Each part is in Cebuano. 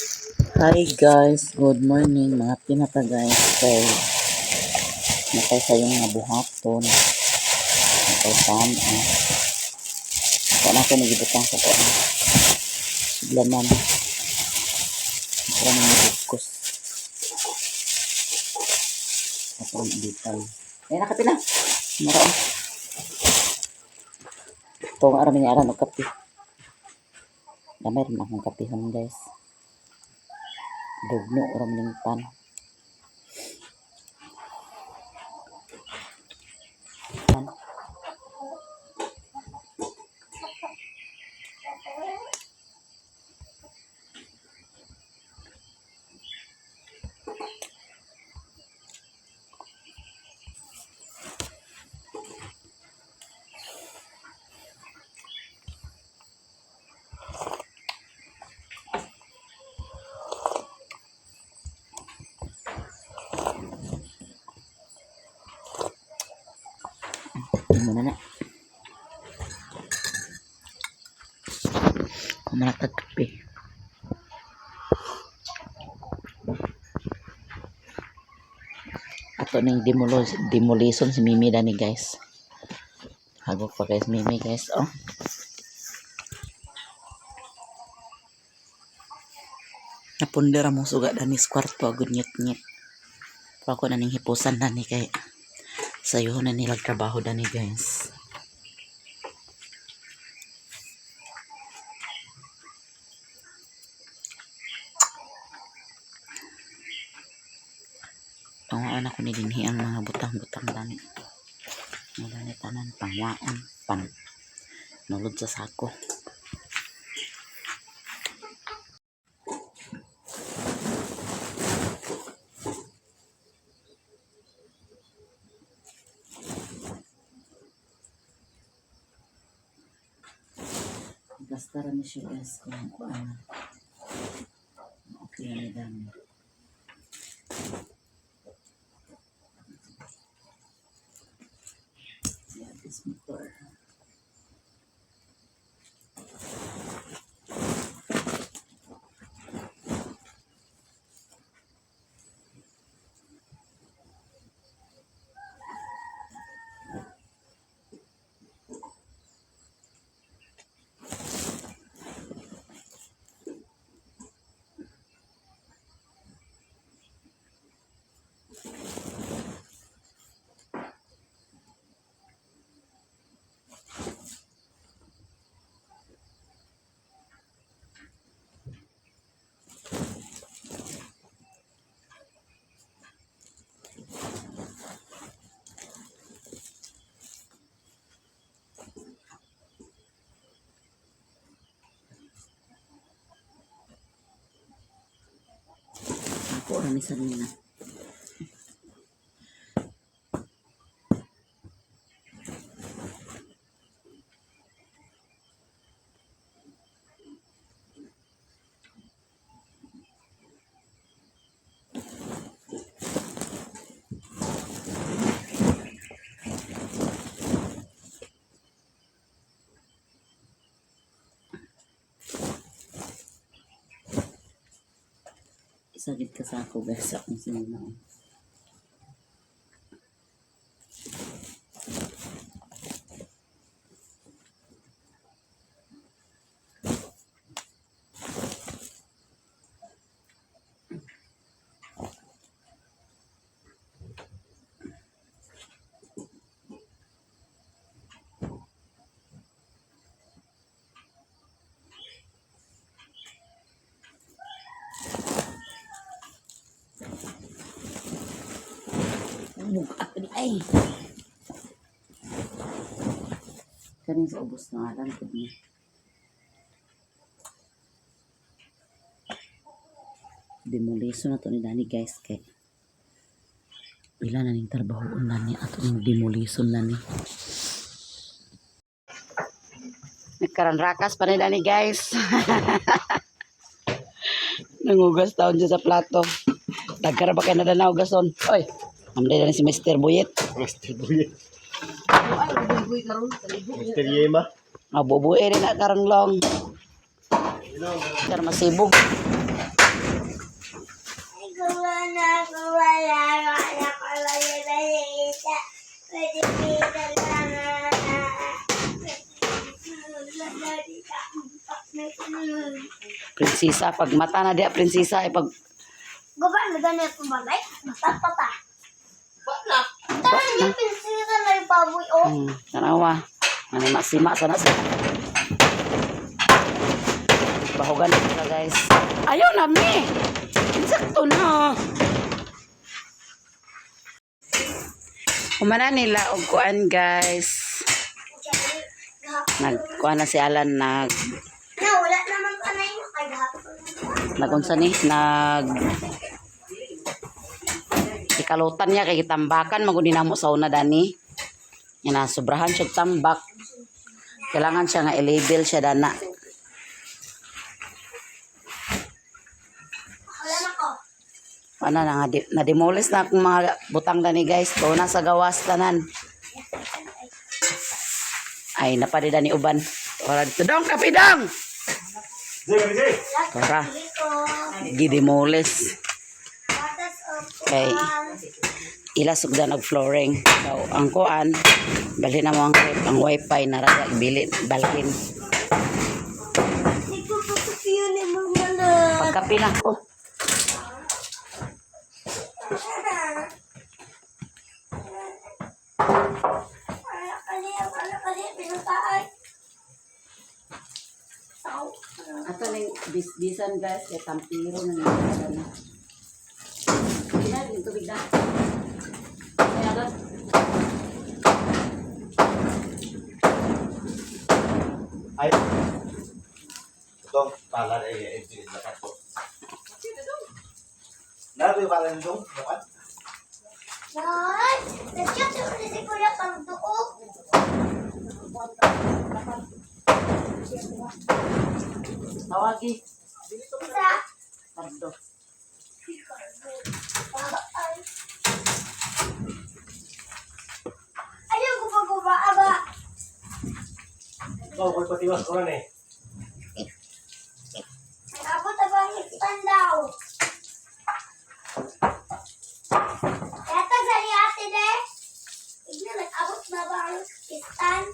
Hi guys, good morning mga pinata guys. Kay nakay sayong nga buhaton. Nakay tan eh. Ako na ko nagibutang sa kuan. Suglanan. Ako na nagugkos. Ako ang bitay. Ay nakape na. Mara. Ito nga arami ni aran og kape. Gamay rin akong kapihon guys. Dugno ora man ning pan. Pan. Imo na na. Kumalatag kape. Ato ning demolition si Mimi dani guys. Hagok pa guys Mimi guys oh. Napundera mo suga dani sa kwarto agud nyet-nyet. Pero ako na ning hipusan dani kay sayo na nilang trabaho dani guys. Pangwaan ako ni dinhi ang mga butang-butang dani. Wala ni tanan pangwaan pan nulod sa sako. Basta ra ni siya guys kung kuan. Okay na ni dami. Yeah, this motor. Ako ra ni sa nina. Isagid ka sa ako guys akong sinina. Bugat ni ay. Kanin sa ubos na alam pud ni. Demolition na to ni Dani guys kay ila na ning trabahoon na ni ato ning demolition na ni. Nagkaran rakas pa ni Dani guys. Nangugas taon siya sa plato. Dagkara ba kayo na hugason? Oy, amday na ni si Mr. Buyet. Mr. Buyet. Mr. Yema. Mabubuhi rin na karong long. Kar masibog. Wala, wala ko wala. Prinsesa, pag mata na diya, prinsesa, ay pag Guba na ganit ang balay. Basta pata. Tara niyo prinsesa na yung baboy oh. Tanawa. Ano masima sana sa. Bahugan na sila, guys. Ayaw na mi. Insakto na. Humana nila og kuan, guys. Nagkuan na si Alan, nag Na wala naman pa na yung kay gahapon. nagunsa ni nag ikalutan niya kay gitambakan magud namo sa una dani. Nga nasobrahan siya og tambak. Kailangan siya nga i-label siya dana. Wala na ko. Ano na nga, na-demolish na akong mga butang dani, guys. To na sa gawas tanan. Ay, napadi dani uban. Ora dito dong, kape dong! Zay, kami Zay! Tara. Dito. Gidemolish. Gatas o Okay. Ila sugdan og flooring. So, ang kuan, balhin na mo ang rep, ang wifi na raga, bili, balhin. Nagpapakapiyo ni Mama na. Pagkape na ko. Wala kaliya, wala kaliya, pinutaan. Saw. Ato ning bisbisan, guys, kay tampiro na nila na. Ina, yung tubig na. Kaya agad. Ay. Itong pala ay engineer na po. Naroon yung pala nitong? Bukan? Nay, nag-chat sa si Kuya pang duog. Tawagi. Isa. Pardo. Ay. Ayaw, guba-guba, aba. Ikaw, ko'y patiwas ko rin eh. Abot aba ang istan daw. Yata sa ni ate de. Igna, nag-abot na ba ang istan?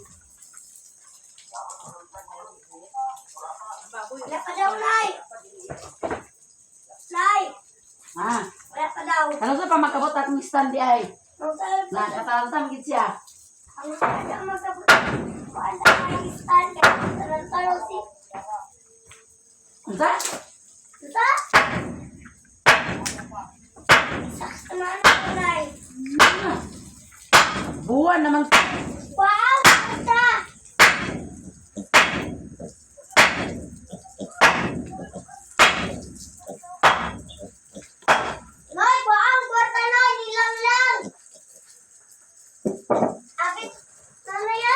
Wala pa daw, Nay. Nay, Ha? wala pa daw. Ano sa pamakabot akong stand di ay? Ang sabi pa, Nakataranta magid siya. ang sabi ang magkabot. Wala ang istan. Kaya tarantalo si. Unsa? Diba? Sakto na ako, Nay. Buwan naman. Wow! Basta! Noy, buang kwarta, Noy! Nilang lang! Abit, nanaya?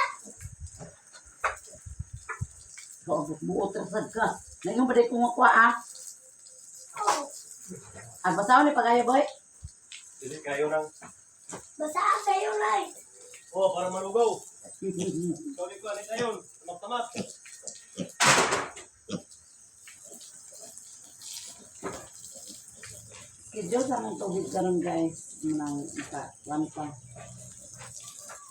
Oo, buot ra sad ka. Ngayon ba day kung makuha ah? Oh, Ang basaw ni pagayo boy. Dili kayo ng... basaan kayo, Nay. Oh, para malugaw. Ikaw ko, ano tayo? Tamat-tamat. Schedule sa mong tubig karon, guys. Nang maka one pa.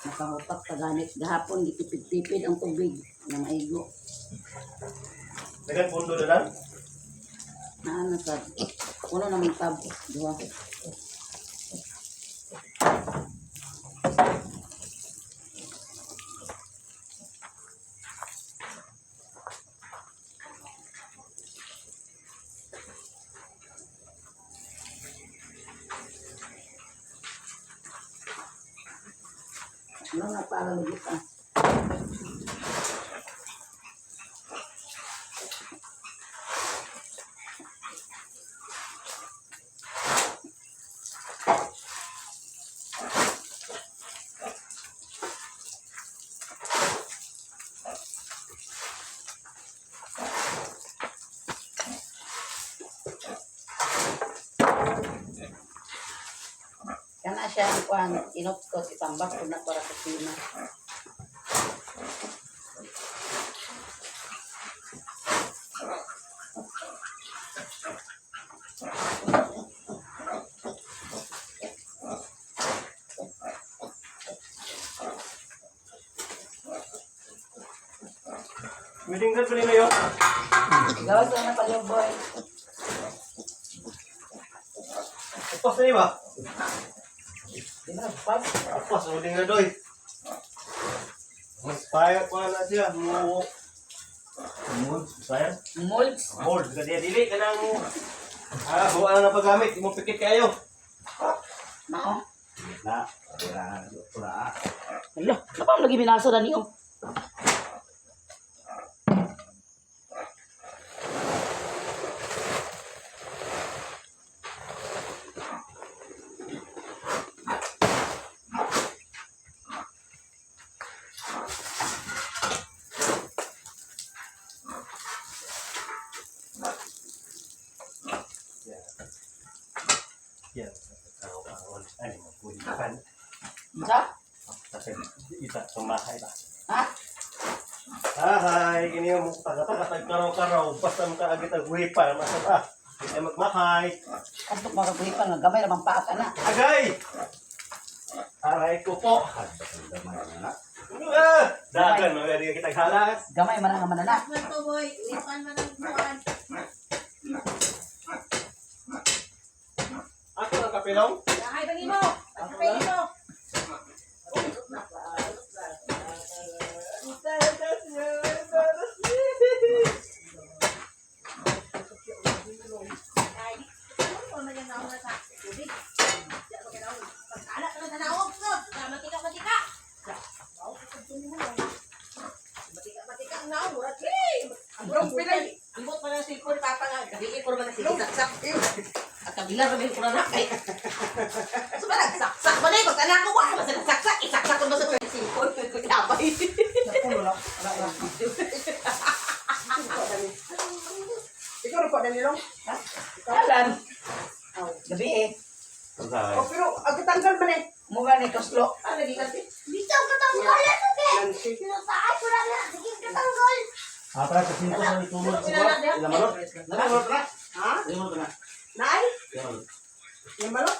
Makahupak pa ganit gahapon gitipid-tipid ang tubig na maigo. Dagan pundo na lang. Naa na sad. Puno namang tab duha. Ano nga para lagi pa? Kana siya ang kuan, inot ko, itambak ko na para sa sima. Wedding dress pa nila yun. Gawas na pala yung boy. Upas na ba? Di ba nagpas? Upas, wedding na doy. Mas payat pa na siya. Mo. Mold, sayang. Molds. Mold, kasi dili ka nang ah, buwan na paggamit, imo pikit kayo. Mao. Na, wala, wala. Hala, napam lagi binasa na niyo. Yan. Araw-araw. Ay, magkulipan. Unsa? Kasi ita, sumahay ba? Ha? Hi, kini mo taga-taga karaw-karaw basta makaagit ang huipa masab ah. Kita magmahay. Kadtok makabuhi pa nga gamay ra man paa ka na. Agay! Aray ko po. Ah! Dagan, mga di kita halas. Gamay man ang manana. Ito boy, lipan man ang buwan. Ako ang kapilong. Dahay ba nimo? Pagkapay nimo. Ay, ano man yung nauna sa tubig? Di ako kailangan. Pagkala ka na tanawag ko. Matika matika. Matika matika ang naon. Murag hey! Ang pilay. Ambot pa na cellphone papa nga. Gabi ko man na sige saksak. At kabila ra ko na kay. So ba nagsaksak ba na pag anak ko wa basta nagsaksak isaksak ko ba sa cellphone Labay. Ikaw rin po, Danilo? Alan. Gabi eh. Oh, pero ang katanggal man eh. Mura ni kuslo. Ah, lagi kasi. Dito ang katanggol na ito, be. Nancy. Sinasaad ko na na. Sige, katanggol. Ah, para kasi ito sa itulog ko. Ilang manok? Ilang manok na? Ha? Ilang manok na? Naay? Ilang manok? Yung malo?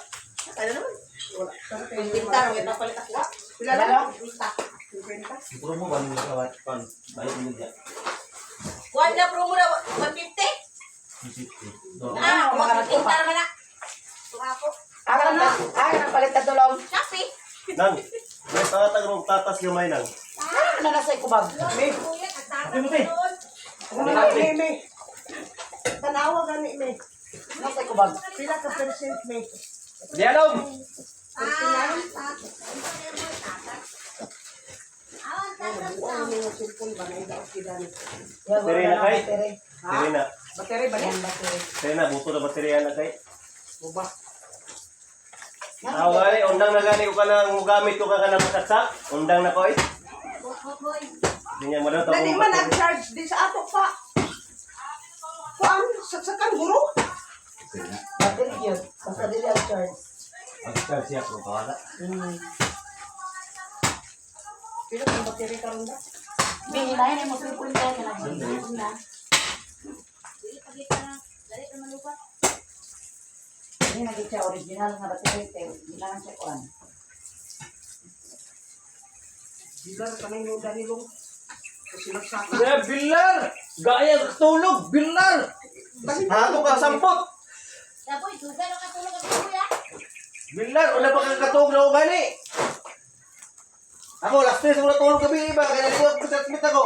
Ano naman? Wala. Pinta, may papalit ako. ah. Pila lang? Pinta. 50? Puro mo ba nung nakawat pan? Bayad mo niya. Kuan na promo na 150. Ah, Mga 150 naman na. Tumako. Ara na, ara na palit na tulong. Shopee. Nang, may pangatag rong tatas gamay nang. Ah, na nasa ikubag. May. Kuya, at tatas Ate, doon. May, may, may. Tanawa gani, may. Nasa ikubag. Pila ka percent, may. Dialog! Ah, tatas. Awan, tatas Buang mo yung cellphone ba na ida okay dani. Battery na kay? Battery. Battery na. Battery ba niya? Battery. Battery na, buto na baterya na kay. Buba. Ah, gani, undang na gani ko ka nang gamit ko ka ka ng masaksak. Undang na ko eh. Boy. Hindi niya mo daw Dali man nag-charge din sa ato pa. Kuan, saksakan guro. Battery yun. Basta dili ang charge. Mag-charge siya kung kawala. Pila kang battery karon da? May hinahin mo cellphone ka na. Dili pagita na. Dali na malupa. Hindi na siya original nga battery kay hindi na lang siya kuan. Bilar kanang no Danilo. Kasi nagsaka. Yeah, bilar! Gaya tulog, bilar! Hato ka sampot! Daboy, duga na katulog ang kuya. Bilar, wala pa kang katulog na gani. Ako, last days ako natulog gabi iba, kaya naliwag ko sa smith ako.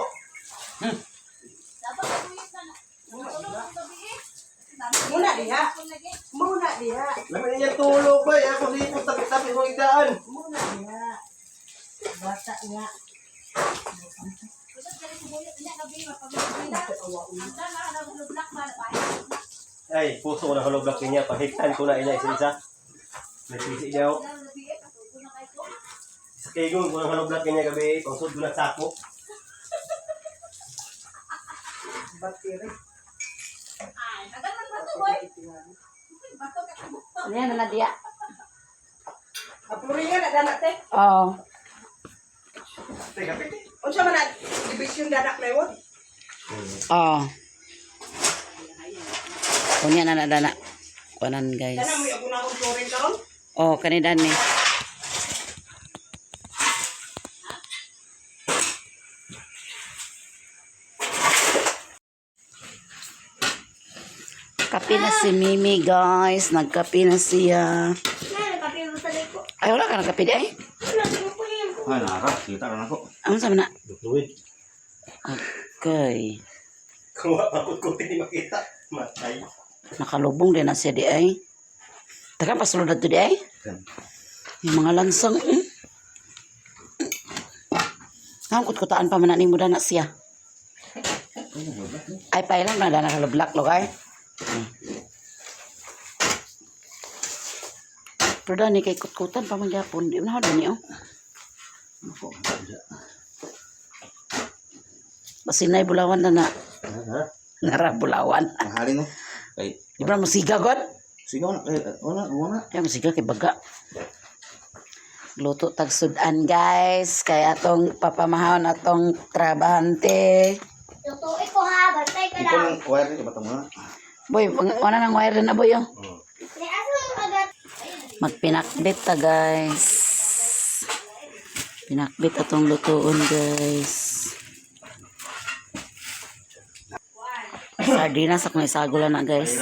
Dapat katuyot na. Natulog ang gabi eh. Muna diha. Muna diha. Lamin niya tulog ba? Ako sipot, tapit-tapit kong igdaan. Muna diha. Bata nga. Basta dali si Buya, niya gabi mapagulog. Ang dala na hulog ba na Ay, puso ko na hulog lang niya. Pahitan ko na ina isa-isa. May pisi niya ako. Sa kigon ko na hulog lang niya gabi. Pangsud ko na sako. Battery. Ay, tagal man bato boy. Bato ka Ano yan na diya? Apuringan na dana te. Oo. Teka, piti. Unsa man na division dadak na yun? Oo. Kunya na na dana. Kuanan guys. Dana mo yung akong flooring karon. Oh, kanidan ni. Kape na si Mimi, guys. Nagkape na siya. Na, nagkape mo sa liko. Ay, wala ka nagkape di ay. Wala, ko yun. Ay, nara. Kita na ako. Ano sabi na? Fluid. Okay. Kuha bakot ko hindi makita. Matay. Nakalubong din na siya di ay. Taka, pasulod na to di ay. Yung mga lansang. Ang kutkutaan pa man na ni mo na siya. Ay, pailang na na kalablak, lugar. Pero dani kay kutkutan pa man gyapon. Di na dani oh. Basinay bulawan na na. Ha? Nara bulawan. Mahalin no. Kay Di ba mo siga god? sigaw na kay wala wala. Ay, musiga kay baga. Luto tag sudan guys kay atong papamahon atong trabahante. Lutuin ko ha, bantay ka Ikaw lang. ng wire ni bata mo na. Boy, wala nang wire na boy oh. May asa mo agad. Magpinakbit ta guys. Pinakbit atong lutuon guys. Sardinas ako may sagula na guys.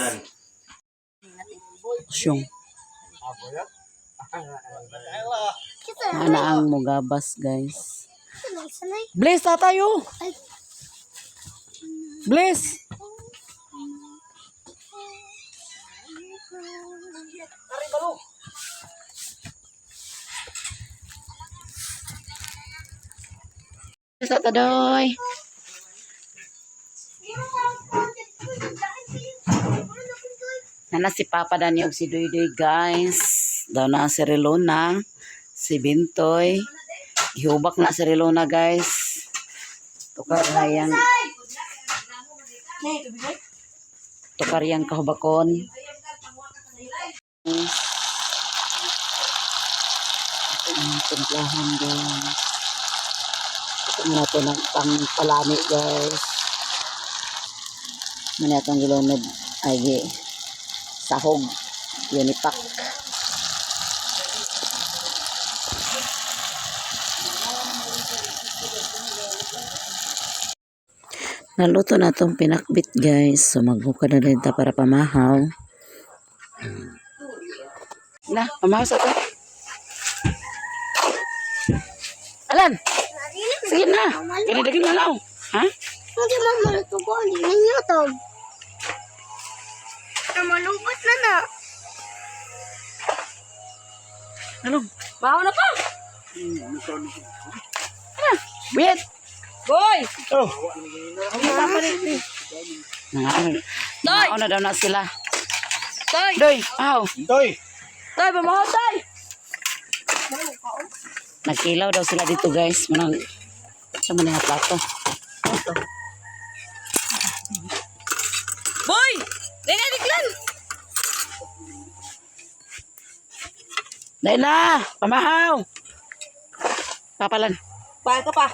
Syong. Ana ang mugabas guys. Sanay, sanay. Bless tatayo. Ay. Bless. Bless tatadoy. Nana si Papa Dani og si Duyduy guys. Daw na si Relona, si Bintoy. Gihubak na si Relona guys. Tukar na yang tukar yang kahubakon. Ito ang timplahan guys. Ito muna ito ng pangpalami guys. Muna itong gilunod ay sahog unipak. Naluto na itong pinakbit guys. So magbuka na rin ta para pamahaw. Na, pamahaw sa to. Alan! Sige na! Ganidagin na lang. Ha? Hindi man maluto ko, hindi na niyo to. Malubat na na. Ano? Baho na pa! Wait! Boy! Oh. Toy! Nangaon na daw na sila. Toy! Doy! Aw! Toy. Toy, pamahaw, toy! Nagkilaw daw sila dito guys. Manang sa mga plato. Boy! Dali, diklan! Dahil na! Pamahaw! Papalan. Paano ka pa?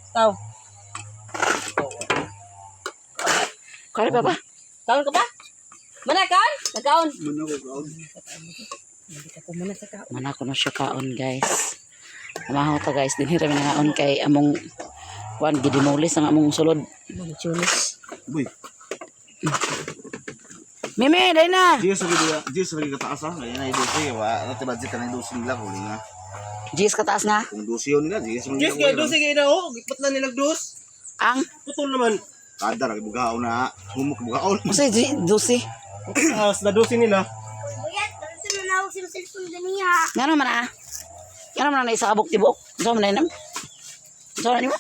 Tao. Kari pa ba? Kaon ka pa? Mana, kaon? Nagkaon? Mana ko na siya kaon guys. Pamahaw ta guys. Dinhi ra mi nangaon kay among kuan gidemolis ang among sulod. Boy, Mimi, dahil na! Diyo sa gid diyo sa gid kataas ha. Kaya na idusi wa na budget ka na idusi nila ko nga. Jis kataas na. Kung dusi yun nila, Diyo sa Diyos kay dos kay na oh. Gipot na nilag dos. Ang Putol naman. Kada ra bugaon na, humok bugaon. Unsay dusi? Taas na dosi nila. Buyat, ganito na nawag sila cellphone ganiha. Ngano man ah? Ngano man na isa kabuk tibok? Unsa man na inam? Unsa man nimo?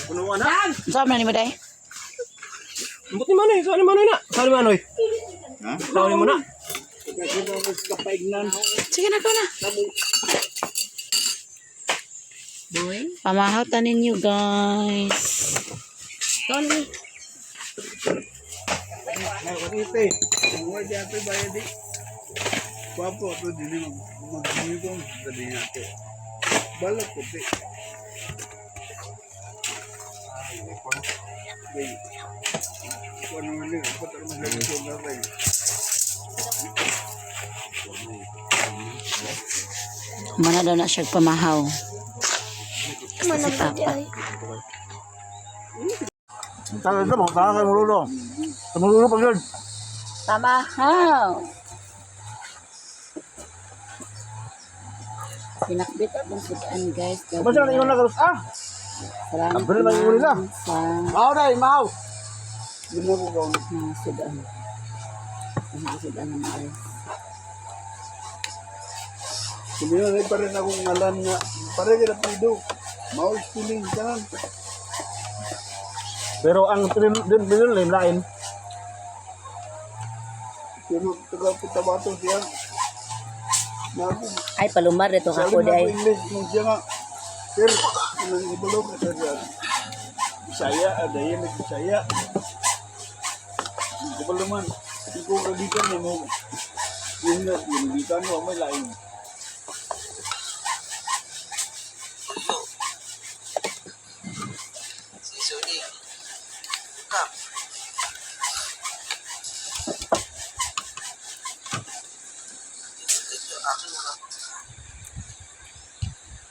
Puno na. Unsa man nimo day? Ambot ni Manoy, saan ni Manoy na? Saan ni Manoy? Ha? Saan ni mo na? Sige na, ikaw na. Pamahaw ta ninyo, guys. Mana daw na siya pamahaw. Basta si Papa. Tara ito mo, tara kay Mululo. Sa Mululo pa yun. Tama how. Pinakbit akong sudan guys. Basta na ingon na karos ah. Salamat Abri lang yung nila. ma'am, sa Mao dai, mao. Ginawa ko mga sudan. Ang sudan ng guys. Sabihin na pa rin akong ngalan nga. Pare ka na pido. Mao spelling kanan. Pero ang din din lain. Pero taga Cotabato siya. Naku, Ay, palumar nito sa ako na di ay. English nung siya nga. Pero nang ibalo ka sa siya. Bisaya, adayon na Bisaya. Ibalo man. Hindi ko kagikan ni mo. Yun nga, yung gikan mo, may lain.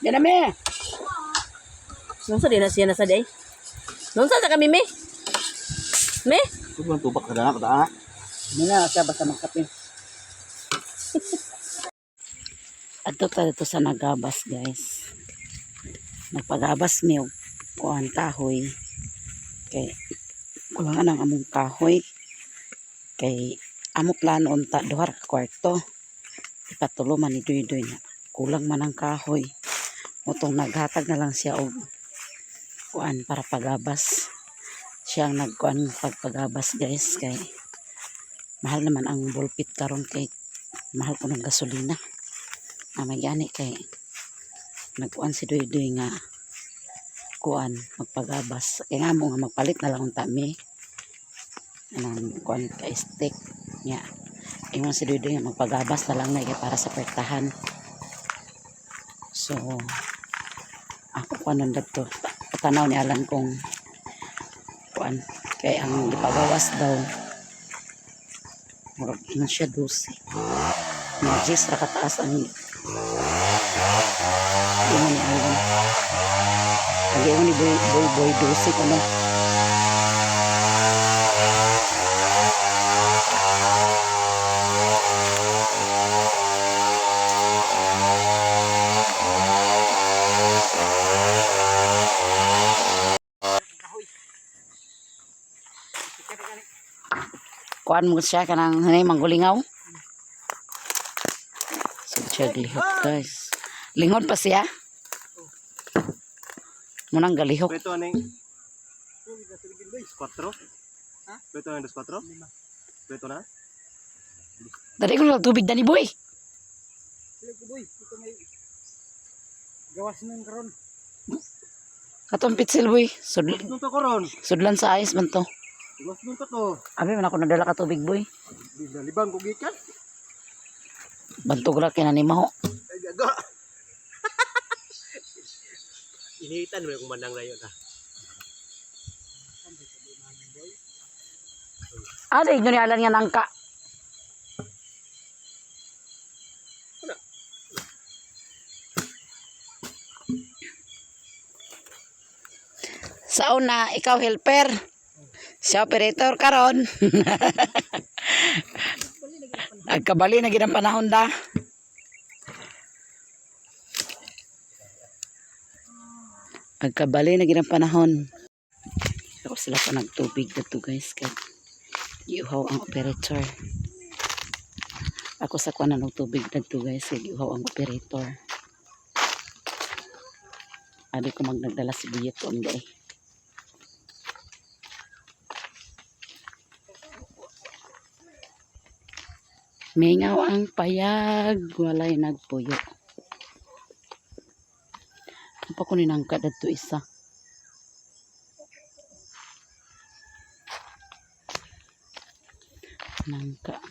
Yan na me. Nung sa din na siya nasa day. Nung sa kami me? Me? Ito tubak ka na, kada. Ano na siya basta magkape. Adto ta dito sa nagabas guys. Nagpagabas mi og kuan kahoy. Kay kulangan ang among kahoy. Kay amo plano unta duha ra ka kwarto. Ipatulo man ni Duy-Duy na. Kulang man ang kahoy. Mutong naghatag na lang siya og kuan para pagabas. Siya ang nagkuan pagpagabas guys kay mahal naman ang bulpit karon kay mahal ko ng gasolina. Amay gani kay nagkuan si Duy Duy nga kuan magpagabas. Kaya nga mo nga magpalit na lang unta mi anang kuan ka stick nya. Ingon si Duy Duy nga magpagabas na lang na kay para sa pertahan. So ako kuan nun dadto tanaw ni Alan kung kuan kay ang gipagawas daw murag ingon siya 12. Mga 10 ra kataas ang ingon ni Alan. Ang ingon ni Boy Boy Boy 12 kuno. Kuan mo siya kanang hanay manggulingaw. So siya lihok guys. Lingon pa siya. Munang galihok. Beto aning 4. Ha? Beto aning 4? Beto na? Dali ko lang tubig dani boy. Gawas nang karon. Katong pitsil boy. Nung to koron. Sudlan sa ayos man to. Gawas nung to to. Abi man ako nadala ka tubig boy. Libang ko gikan. Bantog ra kay na ni maho. Ay gaga. Initan mo kung manang rayon ha. Ada inyo ni Alan nga nangka. Sa una, ikaw helper. Siya operator karon. Nagkabali na gid ang panahon da. Nagkabali na gid ang panahon. Ako sila pa nagtubig dito guys kay giuhaw ang operator. Ako sa kuan ng tubig dito guys kay giuhaw ang operator. Abi ko magnagdala si Biyet ko ang day. Mingaw ang payag, walay nagpuyo. Apa ko ninangka dadto isa. Nangka.